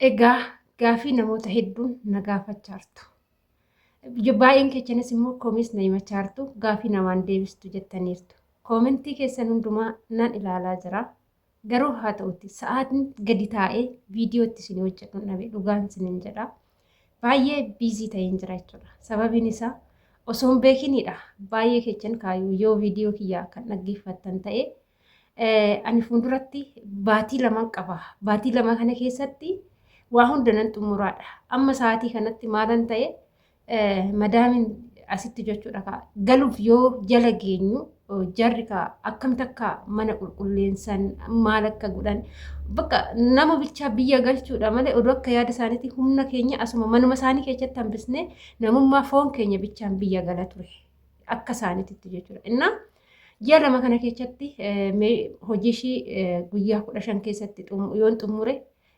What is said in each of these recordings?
Egaa gaafii namoota hedduun na gaafachaartu. Baay'een keessanis immoo komiis na himachaartu gaafii namaan deebistu jettaniirtu. Koomentii keessan hundumaa nan ilaalaa jira. Garuu haa ta'utti sa'aatiin gadi taa'ee viidiyootti isin hojjedhu dhabe dhugaan isinin jedha. Baay'ee biizii ta'een jira jechuudha. Sababiin isaa osoo hin beekinidha. Baay'ee keessan kaayyuu yoo viidiyoo kiyyaa kan dhaggeeffattan ta'e ani fuulduratti baatii laman qaba. Baatii 2 kana keessatti waa hunda nan xumuraadha. Amma sa'aatii kanatti maalan ta'e madaamin asitti jechuudha kaa galuuf yoo jala geenyu jarri kaa akkamitti akka mana qulqulleensan maal akka godhan bakka nama bichaa biyya galchuudha malee oduu akka yaada isaaniitti humna keenya asuma manuma isaanii keessatti hambisnee namummaa foon keenya bichaan biyya gala ture akka isaaniititti jechuudha. Innaa ji'a 2 kana keessatti hojii ishii guyyaa 15 keessatti yoon xumure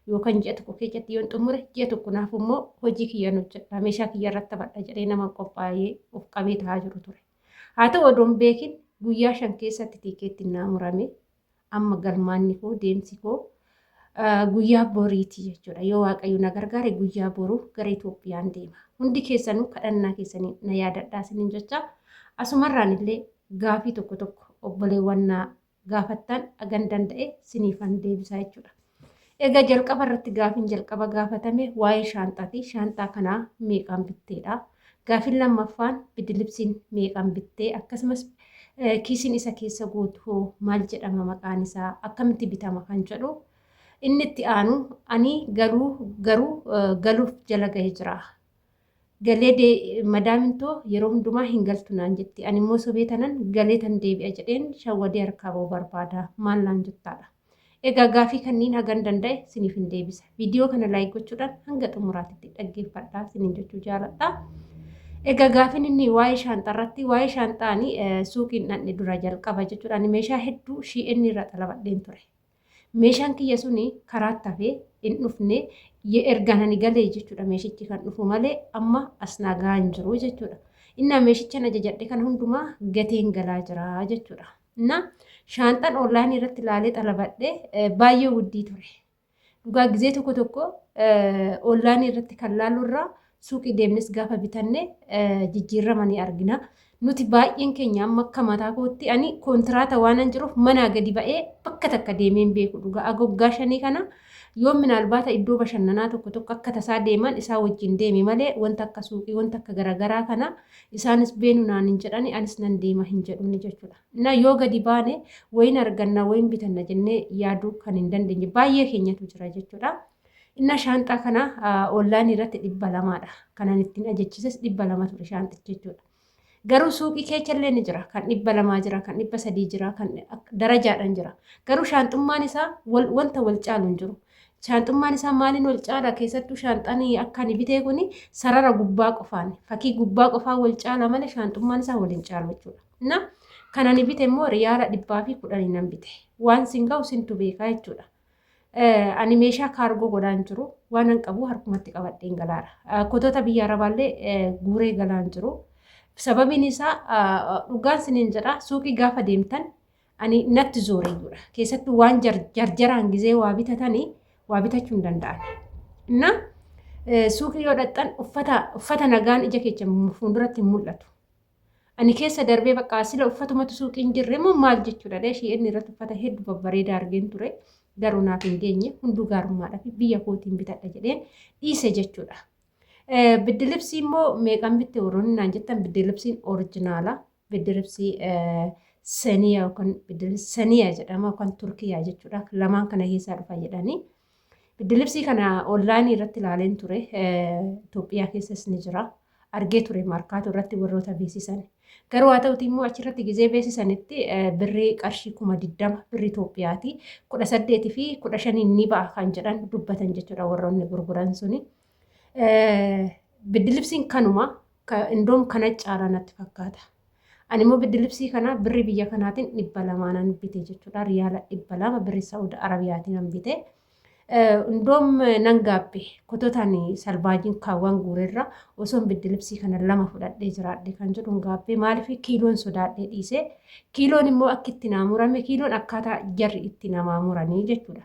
yookaan ji'a 1 keessatti yoon xumure ji'a 1 naaf immoo hojii kiyyaan hojjedha meeshaa kiyya irratti taphadha jedhee nama qophaa'ee of qabee taa'aa jiru ture. Haa ta'u odoon beekin guyyaa 5 keessatti tiikeettiin naa murame amma galmaanni koo deemsi koo guyyaa boriiti jechuudha. Yoo Waaqayyo na gargaare guyyaa boruu gara Itoophiyaan deema. Hundi keessanuu kadhannaa keessanii na yaadadhaa isiniin jecha asumarraan illee gaafii tokko tokko obboleewwan naa gaafattan hagan danda'e siniifan deebisaa jechuudha. Egaa jalqaba irratti gaafiin jalqaba gaafatame waa'ee shaanxaati. Shaanxaa kanaa meeqaan bitteedha? Gaafiin lammaffaan bidilibsiin meeqaan bittee akkasumas kiisiin isa keessa guutu hoo maal jedhama maqaan isaa akkamitti bitama kan jedhu inni itti aanu ani garuu garuu galuuf jala gahee jira. Galee madaamin too yeroo hundumaa hin galtu naan jetti. Ani immoo sobee tanan galee tan deebi'a jedheen shawwadee harkaa ba'uu barbaada. Maal naan jettaadha. Egaa gaafii kanniin hagan danda'e siniif hin deebisa. Viidiyoo kana laayik gochuudhaan hanga xumuraatitti dhaggeeffadhaa siniin jechuu jaaladha. Egaa gaafiin inni waa'ee shaanxaa irratti waa'ee shaanxaani suuqiin dhandhe dura jalqaba jechuudha. Ani meeshaa hedduu shi'enni irra xalabadheen ture. Meeshaan kiyya suni karaatti hafee hin dhufne ergaan ani galee jechuudha meeshichi kan dhufu malee amma as naa gahaa hin jiru jechuudha. Innaa meeshichan ajajadhe kana hundumaa gateen galaa jira jechuudha. Na shaanxaan onlaayinii irratti ilaalee xalabadhe baay'ee wuddii ture. Dhugaa gizee tokko tokko onlaayinii irratti kan laallu irraa suuqii deemnes gaafa bitanne jijjiirama ni argina. Nuti baay'een keenya amma akka mataa kootti ani kontiraata waanan jiruuf manaa gadi ba'ee bakka takka deemee hin beeku dhugaa agoggaa shanii kana yoo minaalbaata iddoo bashannanaa tokko tokko akka tasaa deeman isaa wajjin deeme malee wanta akka suuqii wanta akka garaagaraa kana Isaanis beenu naan hin jedhani anis nan deema hin jedhuuni jechuudha. Na yoo gadi baane wayin arganna wayin bitanna jennee yaaduu kan hin dandeenye baay'ee keenyatu jira jechuudha. Inna shaanxaa kana onlaayinii irratti 200dha. Kanan ittiin ajachiises 200 ture shaanxichi jechuudha. Garuu suuqii keechallee ni jira. Kan 200 jira, kan 300 jira, kan darajaadhaan jira. Garuu shaanxummaan isaa wanta wal caalu hin jiru. Shaanxummaan isaa maaliin wal caala? Keessattuu shaanxaan akka ani bitee kuni sarara gubbaa qofaan fakkii gubbaa qofaan wal caala malee shaanxummaan isaa wal hin caalu jechuudha. Na kan ani bite immoo riyaala 110 nan bite. Waan sin ga'u sintu beekaa jechuudha. Ani meeshaa kaargoo godhaan jiru waan an qabu harkumatti qabadheen galaara. Kotoota biyya arabaallee guuree galaan jiru. Sababiin isaa dhugaan siniin jedha suuqii gaafa deemtan Ani natti zooreyyuudha. Keessattuu waan jarjaraan gizee waa bitatanii waa bitachuu hin danda'an. Na suuqii yoo dhaqxan uffata uffata nagaan ija keessa fuulduratti hin mul'atu. Ani keessa darbee bakka sila uffatumatu suuqii hin jirre moo maal jechuudha. Ishee inni irratti uffata hedduu babbareedaa argeen ture. Garuu naaf hin geenye hunduu gaarummaadha fi biyya kootiin bitadha jedheen dhiise jechuudha. Biddilibsii immoo meeqaan bitte warroonni naan jettan biddilibsiin orijinaala. Biddiribsii seniya yookaan seniya jedhama yookaan Turkiyyaa jechuudha. Lamaan kana keessaa dhufa jedhanii. Biddilibsii kana onlaayinii irratti ilaaleen ture. Itoophiyaa keessas ni jira. Argee ture maarkaatoo irratti warroota beeksisan. Garuu haa ta'uti immoo achirratti gizee beeksisanitti birrii qarshii 20,000 birrii Itoophiyaati. 18 fi 15 ni ba'a kan jedhan dubbatan jechuudha warroonni gurguran suni. Biddilibsiin kanuma indoom kana caalaa natti fakkaata. Ani immoo biddilibsii kana birrii biyya kanaatiin 200 bite jechuudha. Riyaala 200 birrii Saa'ud Arabiyaatiin bite. Indoom nan gaabbe kototaan salbaajiin kaawwan guurerra osoon biddilibsii kana lama fudhadhee jiraadhe kan jedhuun gaabbe maaliif kiiloon sodaadhee dhiise. Kiiloon immoo akka itti naa murame kiiloon akkaataa jarri itti namaa muranii jechuudha.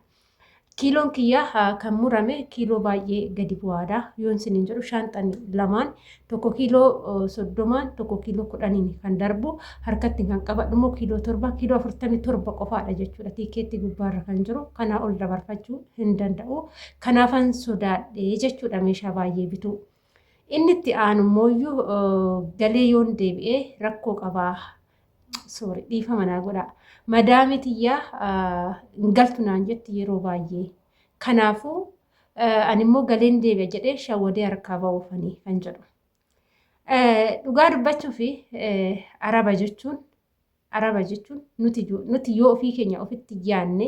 Kiiloon kiyya kan murame kiiloo baay'ee gadi bu'aadha. Yoon isiniin jedhu shaanxan lamaan tokko kiiloo 30n tokko kiiloo 10n kan darbu harkatti kan qabadhu immoo kiiloo 7 kiiloo 47 qofaadha jechuudha. Tiikeetti gubbaarra kan jiru kanaa ol dabarfachuu hin danda'u. Kanaafan sodaadhe jechuudha meeshaa baay'ee bituu. Inni itti aanu immooyyuu galee yoon deebi'ee rakkoo qabaa. Sorry, dhiifama naa godhaa. Madaamii tiyyaa hin galtu naan jetti yeroo baay'ee. Kanaafuu ani immoo galeen deebi'a jedhee shawwadee harkaa ba'uufanii kan jedhu. Dhugaa dubbachuu fi araba jechuun Araba jechuun nuti yoo ofii keenya ofitti yaanne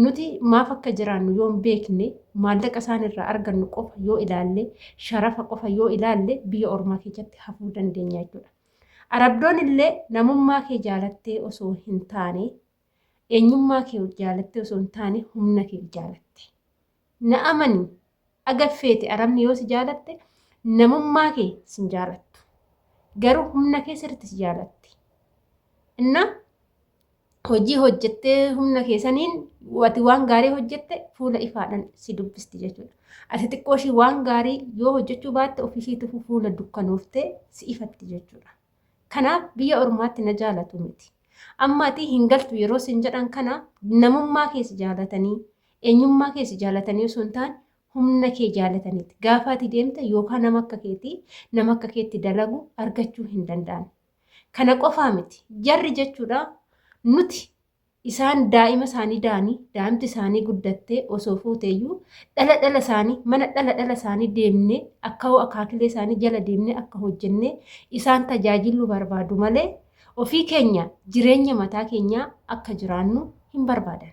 nuti maaf akka jiraannu yoo hin beekne maallaqa isaan irraa argannu qofa yoo ilaalle sharafa qofa yoo ilaalle biyya ormaa keessatti hafuu dandeenya jechuudha. Arabdoon illee namummaa kee jaalattee osoo hin taane eenyummaa kee jaalattee osoo hin taane humna kee jaalatte. Na amani aga feete arabni yoo si jaalatte namummaa kee sin jaalattu. Garuu humna kee sirriitti si jaalatti. Inna hojii hojjettee humna kee saniin ati waan gaarii hojjette fuula ifaadhaan si dubbisti jechuudha. Ati xiqqoo ishii waan gaarii yoo hojjechuu baatte ofiishiitifu fuula dukkanooftee si ifatti jechuudha. Kanaaf biyya ormaatti na jaalatu miti. Amma ati hin galtu yeroo sin jedhan kana namummaa kee si jaalatanii eenyummaa kee si jaalatanii osoo hin taane humna kee jaalataniiti. Gaafa ati deemte yookaan nama akka keetii nama akka keetti dalagu argachuu hin danda'an. Kana qofaa miti. Jarri jechuudha nuti isaan daa'ima isaanii da'anii daa'imti isaanii guddattee osoo fuuteeyyuu dhala dhala isaanii mana dhala dhala isaanii deemnee akka akaakilee isaanii jala deemnee akka hojjennee isaan tajaajiluu barbaadu malee ofii keenya jireenya mataa keenyaa akka jiraannu hin barbaadan.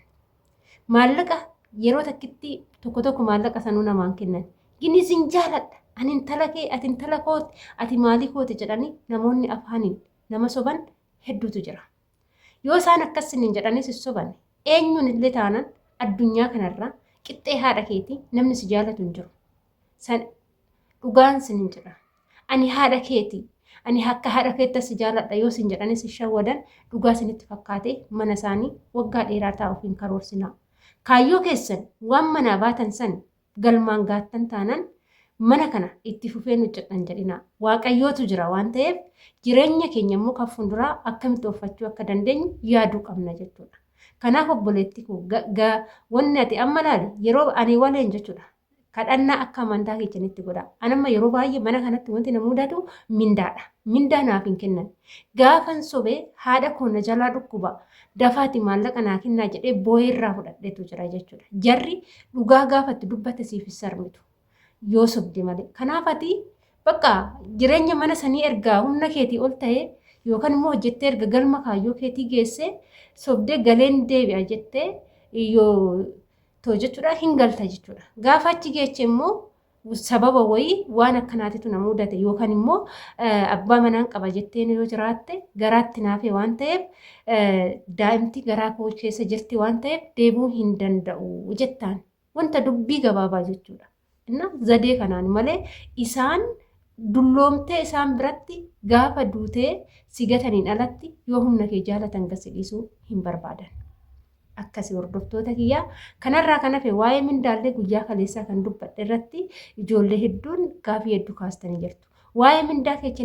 Maallaqa yeroo takkitti tokko tokko maallaqa sanuu namaan kennan. Gini sin jaaladha. Ani intala kee, ati intala kooti, ati maalii kooti jedhanii namoonni afaaniin nama soban hedduutu jira. Yoo isaan akkas sinin jedhanii si soban eenyuun illee taanan addunyaa kanarra qixxee haadha keetii namni si jaalatu hin jiru. San dhugaan sinin jedha. Ani haadha keetii ani akka haadha keetti si jaaladha yoo sin jedhanii si shawwadan dhugaa sinitti fakkaatee mana isaanii waggaa dheeraa taa'uuf hin karoorsinaa. Kaayyoo keessan waan manaa baatan san galmaan gaattan taanan mana kana itti fufeen hojjedha hin jedhinaa. Waaqayyootu jira waan ta'eef jireenya keenya immoo kan fuulduraa akkamitti offachuu akka dandeenyu yaaduu qabna jechuudha. Kanaaf obboleettii koo wanni ati amma laali yeroo ani waleen jechuudha. Kadhannaa akka amantaa keessanitti godha. Ani amma yeroo baay'ee mana kanatti wanti na mudatu mindaadha. Mindaa naaf hin kennan. Gaafan sobee haadha koo na jalaa dhukkuba dafaati maallaqa naa kennaa jedhee boo'ee irraa fudhadheetu jira jechuudha. Jarri dhugaa gaafa itti dubbatte siif hin sarmitu. Yoo sobde malee. Kanaaf ati bakka jireenya mana sanii erga humna keetii ol ta'e yookaan immoo hojjettee erga galma kaayyoo keetii geessee sobdee galeen deebi'a jettee yoo too jechuudha hin galta jechuudha. Gaafa achi geeche immoo sababa wayii waan akkanaatitu na mudate yookaan immoo abbaa manaan qaba jetteen yoo jiraatte garaatti naafee waan ta'eef daa'imti garaa koo keessa jirti waan ta'eef deebi'uu hin danda'u jettaan wanta dubbii gabaabaa jechuudha. Inna zadee kanaan malee isaan dulloomtee isaan biratti gaafa duutee si gataniin alatti yoo humna kee jaalatan gasi dhiisuu hin barbaadan. Akkasi hordoftoota kiyyaa kanarraa kan hafe waa'ee mindaallee guyyaa kaleessaa kan dubbadhe irratti ijoollee hedduun gaafii hedduu kaastanii jirtu. Waa'ee mindaa keenya